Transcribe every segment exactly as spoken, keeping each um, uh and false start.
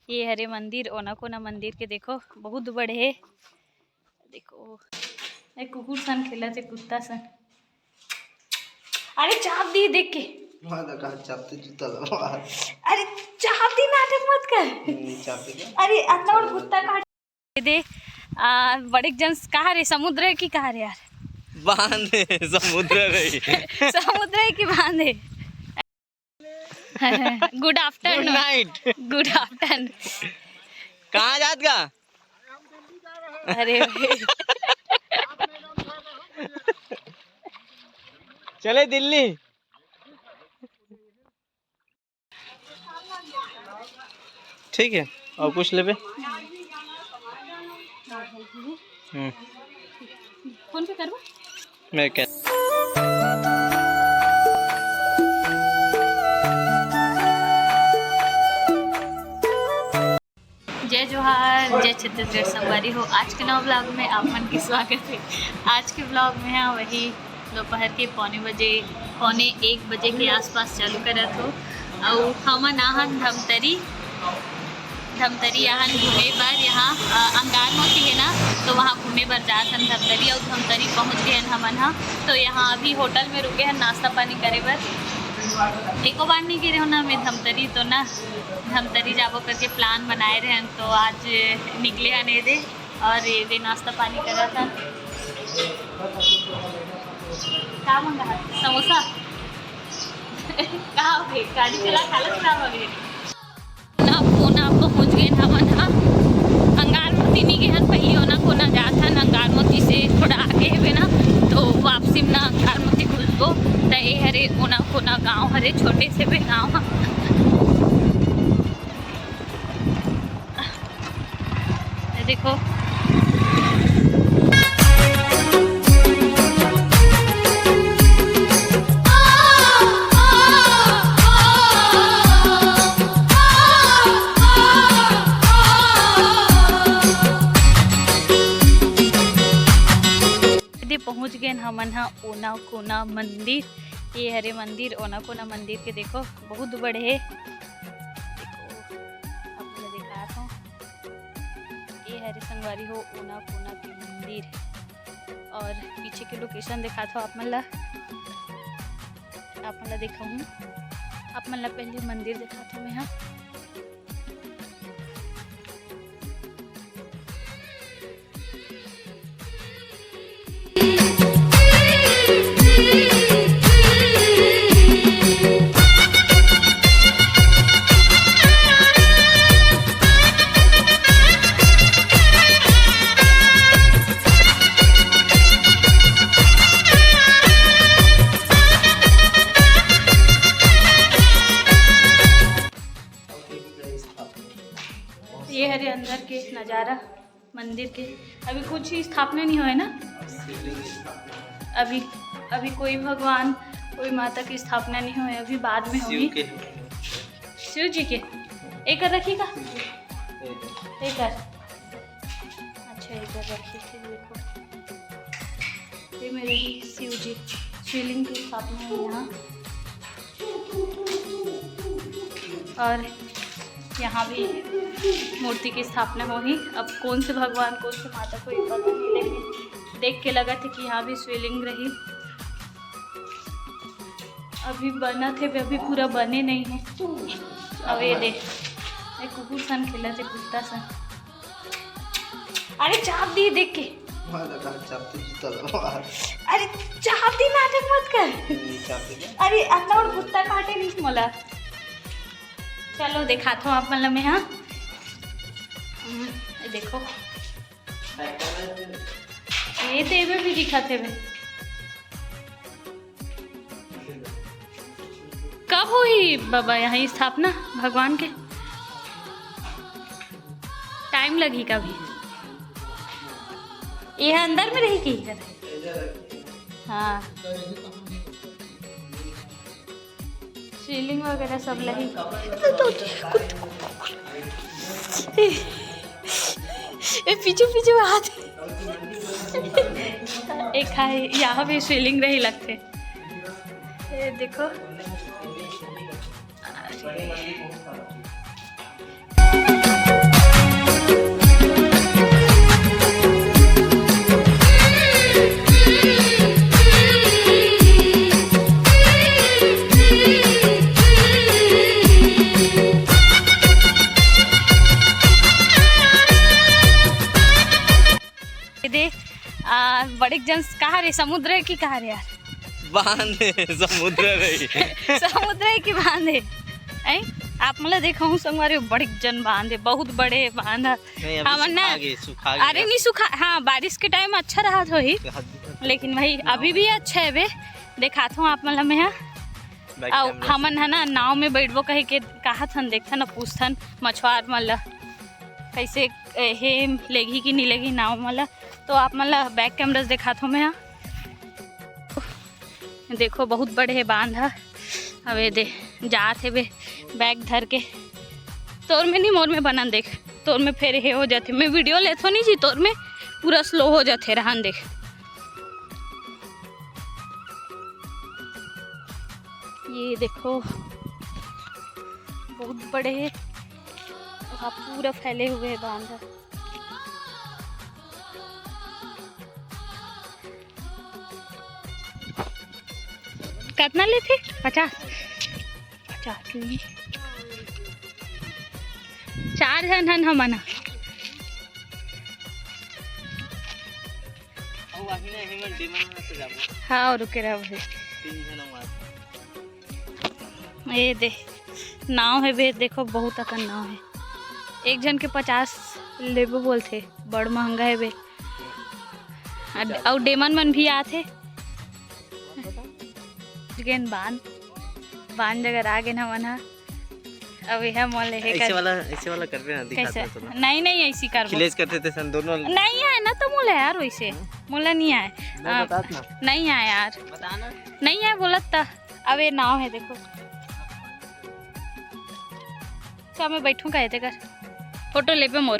ये हरे मंदिर, ओना कोना मंदिर के देखो, बहुत बड़े हे। देखो, ए कुकुर सन खेलत हे, कुत्ता सन। अरे चाप दी देख के। माँ का कहा चाप दी, जूता लगा। अरे चाप दी, नाटक मत कर। नहीं, चाप दी क्या? अरे अतना बड़ कुत्ता काट दे। आ, बड़े जन कहा रे, समुद्र हे कि कहा रे यार? बांध हे, समुद्र नहीं। समुद्र हे कि बांध हे? Good afternoon. Good night. Good afternoon. कहाँ जात का? अरे भाई। चले दिल्ली। ठीक है, और कुछ लेबे? हम्म। फोन पे करबो? मैं क्या जय जोहार, जय छत्तीसगढ़ संगवारी हो। आज के नवा vlog में आप मन के स्वागत हे। आज के vlog में हे वही दोपहर के पौने बजे, पौने एक बजे के आसपास चालू करत हो। अउ हमन आहन धमतरी, धमतरी आहन घूमे बर। यहाँ, अ, अंगार मोती हे ना, तो वहाँ घूमे बर जात हन धमतरी। अउ धमतरी पहुँच गए हन हमन ह। तो यहाँ अभी होटल में रुके हन नाश्ता पानी करे बर। एको बार नहीं गे रहे हो ना मैं धमतरी, तो ना धमतरी जाबो करके plan बनाए रहे हन, तो आज निकले हन ये दे। और ये दे नाश्ता पानी करत हन। का मंगा हस? समोसा? का हो गे? गाड़ी चला, हालत खराब हो गे। ना, ओना पहुँच गए हमन ह। अंगार मोती नहीं गए हन, पहली ओना कोना जात हन। अंगार मोती से थोड़ा आगे हेबे ना, तो वापसी में ना अंगार मोती घुसबो। त ए हरे ओना कोना गाँव हरे, छोटे से बे गाँव ह। ये देखो, दे पहुँच गए हमन ह ओना कोना मंदिर। ये हरे मंदिर, ओना कोना मंदिर के देखो, बहुत बड़े हे। देखो, आप मन ला दिखात हूँ। ये हरे संगवारी हो ओना कोना के मंदिर, और पीछे के location दिखात हूँ आप मन ला, आप मन ला दिखाऊँ। आप मन ला पहले मंदिर दिखात हूँ मैं, हाँ। ये हरे अंदर के नजारा मंदिर के। अभी कुछ ही स्थापना नहीं होय ना, अभी, अभी कोई भगवान, कोई माता की स्थापना नहीं होय, अभी बाद में होगी। शिव जी के। एकर रखी का? एकर। अच्छा, एकर रखी थी, देखो। ये मेरे शिव जी, शिवलिंग की स्थापना है यहाँ। और यहाँ भी मूर्ति की स्थापना होही। अब कौन से भगवान, कौन से माता, कोई पता नहीं, लेकिन देख के लगत हे कि यहाँ भी शिवलिंग रही। अभी बनत हे, अभी पूरा बने नहीं है। अब ये दे, ये कुकुर सन खेलत हे, कुत्ता सन। अरे चाप दी देख के। माँ लगा चाप दी, जूता लगा। अरे चाप दी, नाटक मत कर। नहीं, चाप दी क्या? अरे अतना और कुत्ता काटे नहीं मोला। चलो दिखात हूँ आप मन ला मैं, हाँ। हम्म, ये देखो। ये तो एमे भी दिखत हे बे। कब होही बाबा यहाँ स्थापना भगवान के? टाइम लगही कभी। ये अंदर में रही कि इधर? हाँ। सीलिंग वगैरह सब लही। तो, तो, कुत-, ए, ए, पीछू, पीछू हाथ। एक है, यहाँ भी सीलिंग रही लगथे। ये देखो। दे, आ, बड़े जन कहा रे, समुद्र है कि कहा रे यार? बांध है, समुद्र नहीं। समुद्र है कि बांध है? ऐ? आप मन ला देखाहूं संगवारी, बड़े जन बांध है, बहुत बड़े बांध है। नहीं, अभी हमन ना, सुखा गे, सुखा गे। अरे नहीं सुखा, हाँ, बारिश के टाइम अच्छा रहत होही, लेकिन भाई अभी भी अच्छा है बे। देखात हूँ आप मन ला मैं, हाँ। बैक अउ कैमरा से। हमन ह ना नाव में बैठबो कहे के कहत हन, देखथन ना, पूछथन मछुआर मन ला, कैसे, ए, हे लेगही कि नी लेगही नाव मन ला। तो आप मन ला बैक कैमरा से देखात हूँ मैं, हाँ। देखो, बहुत बड़े हे बांध ह। अब ए दे, जात हे बे, बैग धर के। तोर में नहीं, मोर में बनन देख, तोर में फेर हे हो जाथे। मैं वीडियो लेथो नहीं जी, तोर में पूरा स्लो हो जाथे, रहन देख। ये देखो, बहुत बड़े हे, वहाँ पूरा फैले हुए हे बांध। कतना लेथे? पचास। पचास ले। चार झन हन हमन ह। अउ आही ना, एही मन डिमन में से जाबो। हाँ, रुके रह भाई। तीन झन हमार। ए दे, नाव हे बे, देखो, बहुत अकन नाव हे। एक झन के पचास लेबो बोलथे, बड़ महंगा हे बे। अउ डेमन मन भी आथे। गेन बांध, बांध जगह आ गेन हमन ह। अब यह मोल हे ऐसे कर। वाला, ऐसे वाला करबे ना, दिखाता कैसे? हूँ तोला। नहीं, नहीं, ऐसी करबो। खिलेज करते थे सन दोनों। नहीं आए ना तो मोला यार वैसे। हाँ। मोला नहीं आए। मैं आ, बतात ना। नहीं आए यार। बताना। नहीं आए बोलत त। अब ये नाव हे, देखो। अच्छा, मैं बैठूं का हे तेकर? फोटो लेबे मोर।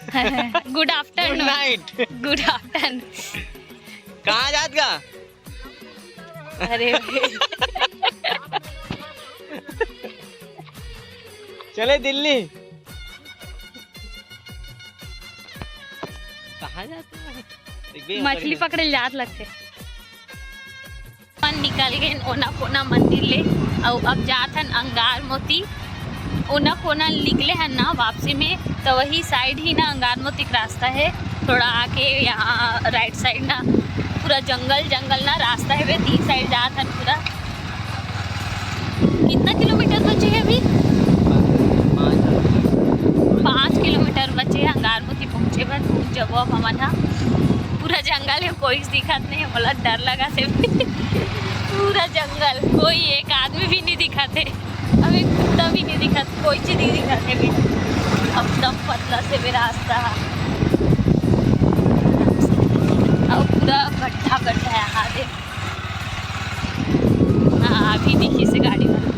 Good afternoon। Good night। Good afternoon। कहाँ जात गा? अरे भाई। चले दिल्ली। कहाँ जात हे? एक भी मछली पकड़े जात लगथे। अपन निकल गए ओनाकोना मंदिर ले, अउ अब जात हन अंगार मोती। ओनाकोना निकले हन ना वापसी में, तो वही साइड ही ना अंगार मोती के रास्ता है। थोड़ा आके यहाँ राइट साइड ना पूरा जंगल जंगल ना रास्ता है, वे तीन साइड जात हन पूरा। कितना किलोमीटर बचे हैं अभी? पाँच किलोमीटर बचे हैं अंगार मोती पहुँचे बर। पहुँच जबो अब हमन ह। पूरा जंगल है, कोई दिखत नहीं, मोला डर लगा से। पूरा जंगल, कोई एक आदमी भी नहीं दिखत है, अब एक कुत्ता भी नहीं दिखत, कोई चीज नहीं दिखत है। एकदम पतला से भी रास्ता है। और पूरा गड्ढा गड्ढा है, हाँ देख। हाँ, अभी दिखिस गाड़ी वाला,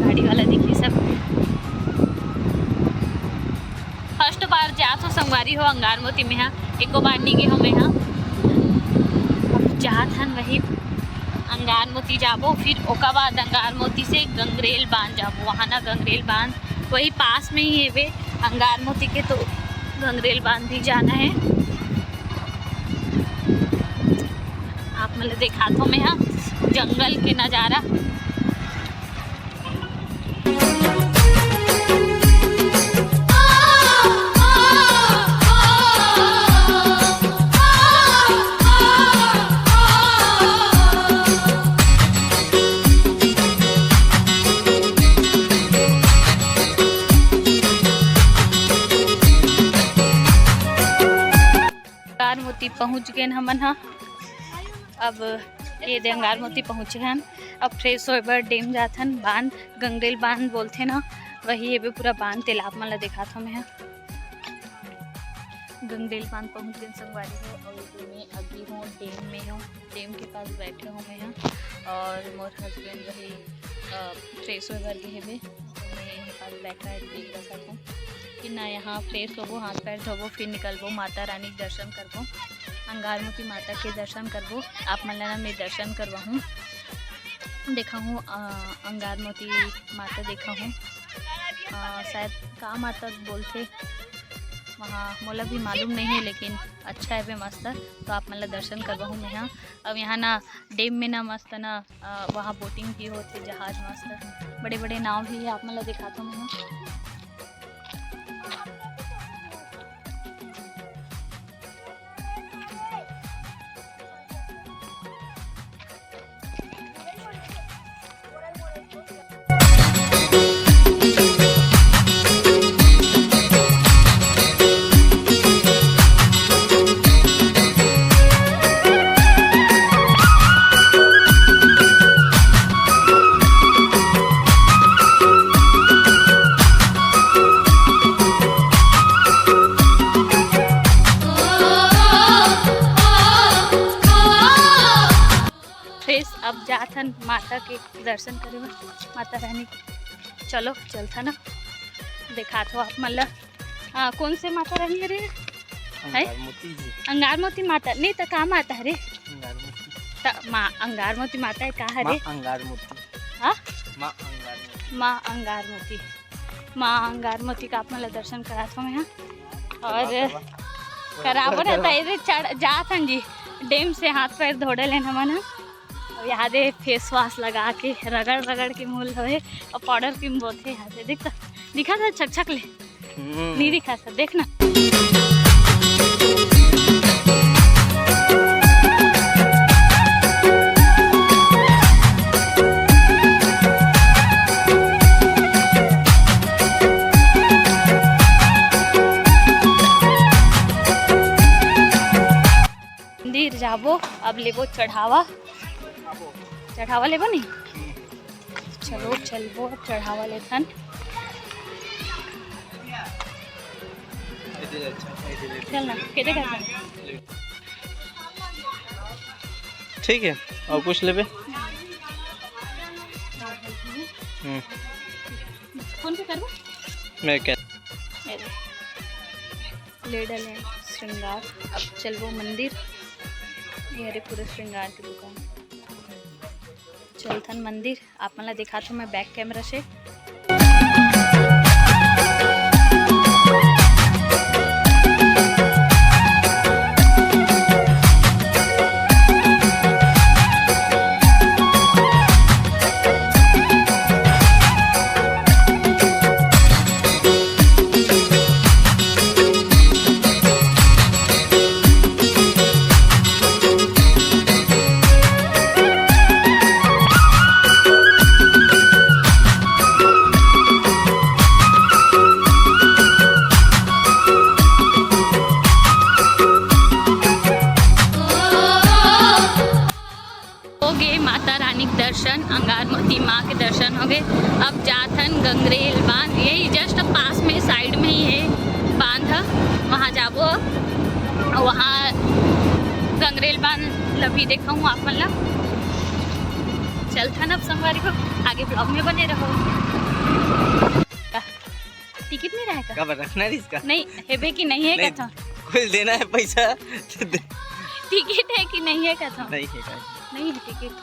गाड़ी वाला दिखिस सब। फर्स्ट बार जात हो संगवारी हो अंगार मोती में हा, एको बार नहीं गे हो में हा। अब जात हन वही अंगार मोती जाबो, फिर ओका बाद अंगार मोती से गंगरेल बांध जाबो। वहाँ ना गंगरेल बांध वही पास में ही है वे अंगार मोती के, तो गंगरेल बांध भी जाना है। आप मन ल देखात हो मैं हा जंगल के नजारा। अंगार मोती पहुँच गेन हमन ह। अब ये दे अंगार मोती पहुँचे हन। अब फ्रेश होए बर डेम जाथन, बांध, गंगरेल बांध बोलथे ना, वही एबे पूरा बांध, तेला आप मन ला देखात हव मैं ह। गंगरेल बांध पहुँच गेन संगवारी हो, अउ एमे अभी हो डेम में हो, डेम के पास बैठे हो मैं ह। और मोर हस्बैंड वही, अ, फ्रेश होए बर गे हेबे, तो मैं यही पास बैठा है, देख सकत हूँ कि ना यहाँ फ्रेश होबो, हाथ पैर धोबो, फिर निकलबो, माता रानी के दर्शन करबो, अंगार मोती माता के दर्शन करबो। आप मन ला ना मैं दर्शन करवाहूँ, देखाहूँ, अ, अंगार मोती माता देखाहूँ। अ, शायद का माता बोलथे वहाँ, मोला भी मालूम नहीं है, लेकिन अच्छा है बे मस्त, तो आप मन ला दर्शन करवाहूँ मैं ह। अब यहाँ ना डेम में ना मस्त ना, अ, वहाँ बोटिंग भी होथे, जहाज मस्त, बड़े-बड़े नाव भी है, आप मन ला देखात हव मैं ह। जाथन माता के दर्शन करे बर, माता रानी के। चलो, चलथन ना, देखात हो आप मन ला। हाँ, कौन से माता रानी हरे? अंगार मोती जी। अंगार मोती माता, नहीं तो का माता हरे? अंगार मोती। त माँ अंगार मोती माता है, का हरे? माँ अंगार मोती। हाँ? माँ अंगार मोती। माँ अंगार मोती। माँ अंगार मोती का आप मन ला दर्शन करात हो मैं, हाँ। और कराबो ना, त एदे चढ़ जाथन जी, डेम से हाथ पैर धो डलेन हमन, हाँ। अब यहाँ दे फेस वाश लगा के रगड़ रगड़ के मुंह ल धोए, और पाउडर क्रीम बोथे यहाँ से, देख तो, दिखा था छक छक ले। हम्म। नहीं दिखा था, देख ना। मंदिर जाबो, अब लेबो चढ़ावा। चढ़ावा लेबो नहीं? चलो, चलबो, अब चढ़ावा लेथन। चल ना, केते करथन? ठीक है, और कुछ लेबे? फोन पे करबो? मैं क्या? ले डले श्रृंगार। अब चलबो मंदिर। ये हरे पूरा श्रृंगार की दुकान। चलथन मंदिर, आप मन ला दिखात हूँ मैं बैक कैमरा से। हो गे माता रानी के दर्शन, अंगार मोती माँ के दर्शन हो गे। अब जाथन गंगरेल बांध, यही जस्ट पास में, साइड में ही है बांध, वहाँ जाबो। वहाँ गंगरेल बांध ल भी देखाऊँ आप मन ला। चलथन अब संगवारी हो, आगे ब्लॉग में बने रहो। टिकट नहीं रहेगा? काबर रखना रिहिस का? नहीं, हेबे कि नहीं है नहीं, कथा? कुछ देना है पैसा तो दे। टिकट है कि नहीं है कथा? नहीं है का? नहीं है टिकट।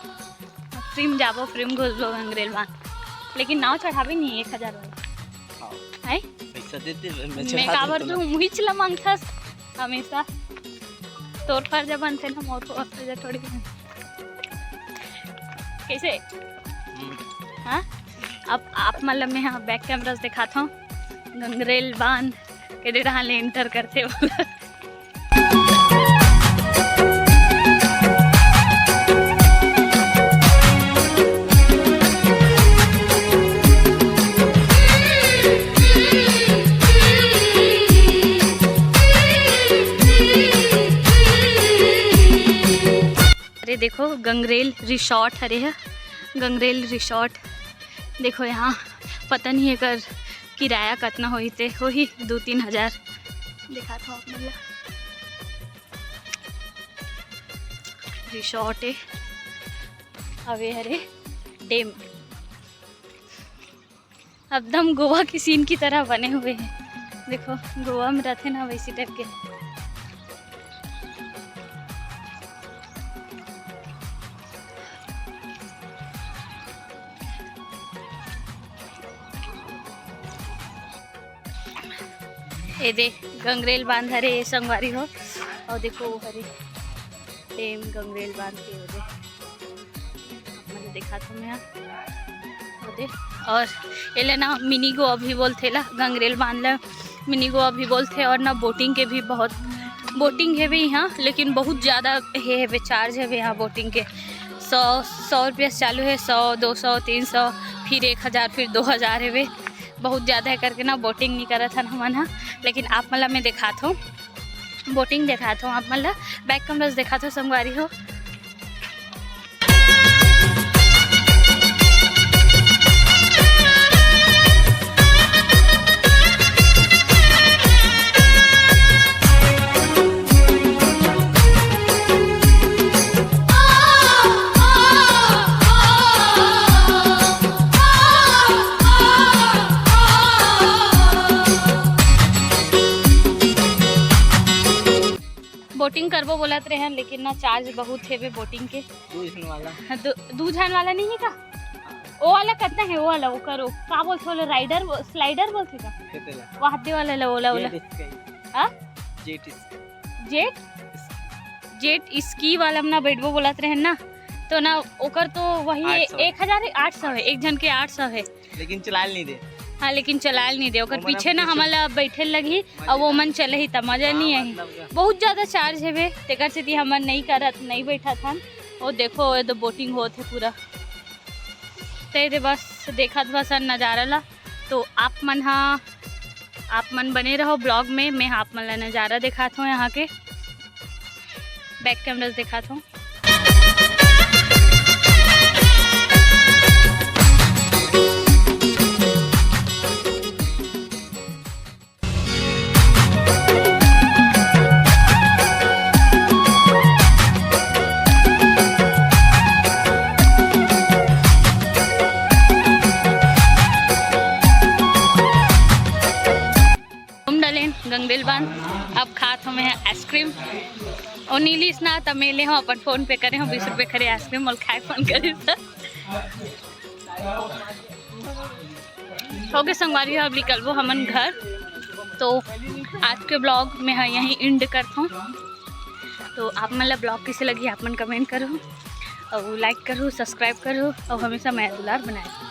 फ्री में जाबो, फ्री में घुसबो गंगरेल बांध। लेकिन नाव चढ़ाबे नहीं, एक हजार वाला। हाँ। है? पैसा देते, मैं मैं चढ़ा काबर देता ना। दूँ, मुहिच ला मांगथस हमेशा। तोर फर्ज बनते ना, मोर फर्ज थोड़ी। कैसे? हम्म। हाँ? अब आप मन ला मैं हाँ बैक कैमरा से दिखाता हूँ। गंगरेल बांध के दे रहा ले एंटर करते वाला। अरे देखो, गंगरेल रिसोर्ट हरे ह, गंगरेल रिसोर्ट। देखो यहाँ, पता नहीं एकर किराया कतना होही, ते होही दो तीन हजार। दिखात हूँ आप मन ला, रिसोर्ट ए, अउ ए हरे डेम। एकदम गोवा के सीन की तरह बने हुए हैं। देखो, गोवा में रहते ना, वैसी टाइप के। ए दे, गंगरेल बांध हरे, ए संगवारी हो। अउ देखो, वो हरे डेम गंगरेल बांध के, वो दे। मतलब दिखात हूँ मैं, वो दे। और एला ना मिनी गोवा भी बोलथे ला, गंगरेल बांध ला मिनी गोवा भी बोलथे। और ना बोटिंग के भी बहुत, बोटिंग हेवे यहाँ, लेकिन बहुत ज़्यादा हे हेवे, चार्ज हेवे यहाँ बोटिंग के। सौ, सौ रुपया से चालू है, सौ, दो सौ, तीन सौ, फिर एक हजार, फिर दो हजार हेवे। बहुत ज़्यादा है करके ना बोटिंग नहीं करत हन हमन ह। लेकिन आप मन ला मैं दिखात हूँ, बोटिंग दिखात हूँ आप मन ला, बैक कैमरा से दिखात हूँ संगवारी हो। बोटिंग करबो बोलत रहे हैं, लेकिन ना, चार्ज बहुत हेवे बोटिंग के। दू झन वाला। हाँ, दू, दू झन वाला नहीं है का? वो वाला कितना है? वो वाला, वो करो, का बोलथे, वो राइडर, स्लाइडर बोलथे का? वाहदे वाला ला, ओला, ओला। Jet ski. हाँ? Jet ski. Jet jet ski वाला में ना बैठबो बोलत रहे ना, तो ना, ओकर तो वही आठ सौ। एक हजार आठ सौ है, एक झन के आठ सौ है। लेकिन चलाल नहीं दे। हाँ, लेकिन चलाल नहीं दे, ओकर पीछे ना हमला बैठे लगही, अब वो मन चलही त मजा नहीं आही। बहुत ज्यादा चार्ज हेवे, तेकर सेती हमन नहीं करत, नहीं बैठत हन। वो देखो, ये तो बोटिंग होत है पूरा। ते दे बस देखत बस नजारा ला। तो आप मन हा, आप मन बने रहो ब्लॉग में, मैं आप मन ला नजारा दिखात हूँ, यहाँ के बैक कैमरा दिखात हूँ। घूम डलेन गंगदेल बांध। अब खात हूँ मैं आइसक्रीम। और नीलिस ना, त मैं ले हूँ अपन फोन पे करे हूँ बीस रुपये खरे आइसक्रीम और खाए फोन करे त। ओके संगवारी हो, अब निकलबो हमन घर। तो आज के ब्लॉग में हाँ यहीं एंड करत हूँ। तो आप मन ला ब्लॉग कैसे लगी, आप मन कमेंट करो और लाइक करो, सब्सक्राइब करो और हमेशा मया दुलार बनाए रखो।